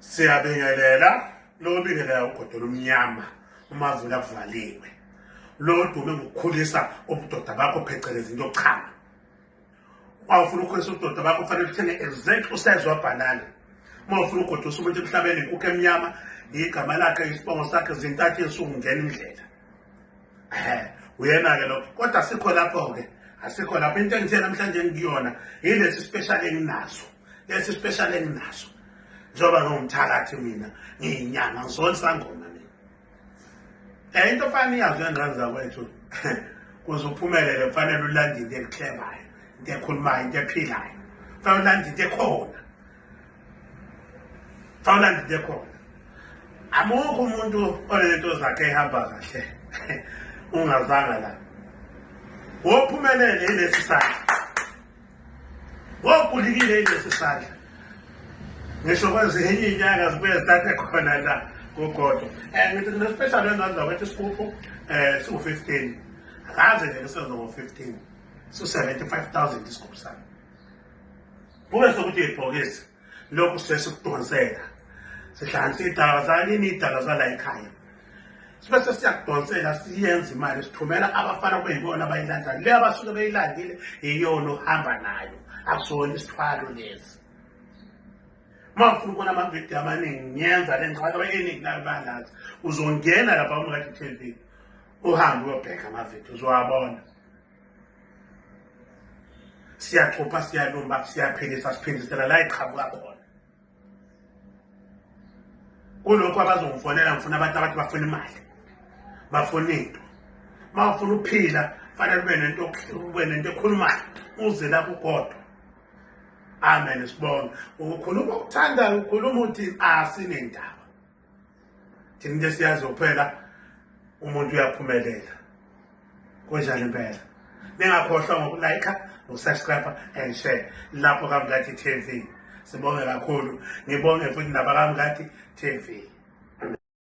Siyabingelela lo bingelela ugodo lomnyama umazulu akuvaliwe. Lo dume ngokukhulisa ubudoda bakho phecelezi into yokuchama. Uma ufuna ukukhulisa ubudoda bakho kufanele uthenge exact usize wabhanana. Uma ufuna ugodusa umuntu emhlabeni inkukhu emnyama igama lakhe isibongo sakhe zintathu insuku ngena indlela. Eh uyena ke lo kodwa sikho lapho ke asikho lapho into engithe namhlanje ngikuyona yilesi special enginaso lesi special enginaso njengoba ngiwumthakathi mina ngiyinyanga ngizona isangoma mina into ofana iyazi engane zakwethu kuze uphumelele kufanele ulande into ekuklebayo into ekhulumayo into ephilayo kufanele ulande into ekhona kufanele ulande into ekhona amukho umuntu onento zakhe ehamba kahle ungazanga la wophumelele yilesi sandla wokulikile yilesi sandla ngisho kwezinye iy'nyanga zibuye zithathe khona la kugodo um ngithi nginespecial engane zakwethu isigubhu um siwu-15 akaze nje ngisenze ngo-15 siwu-75,000 isigubhu sami kube sokuthi ibhokisi lokhu sesikudonsela sihlanganisa iy'dalwa zalini iy'dalwa zala ekhaya sibe sesiyakudonsela siyenza imali sithumela abafana kube yibona abayilandayo le abasuke beyilandile iyona ohamba nayo akusona isithwalo lesi uma ufuna ukubona amavidiyo amaningi ngiyenza le ngicabanga eningi nayo bayalazi uzongena lapha uMngadi TV uhambe uyobheka amavidiyo uzowabona siyacupha siyalumba siyaphilisa siphindisela la iqhamuka khona kulokhu abazongifonela ngifuna abantu abathi bafuna imali bafuna into uma ufuna ukuphila fanele ube nento ube nento ekhulumayo uze la kugodwa amen sibonge ukhuluma okuthandayo ukhuluma uthi asinendaba thina into esiyazi kuphela umuntu uyaphumelela kunjalo impela ningakhohlwa ngokulayikha nokusubscribe and share lapho kaMngadi TV sibonge kakhulu ngibonge futhi nabakamngadi TV.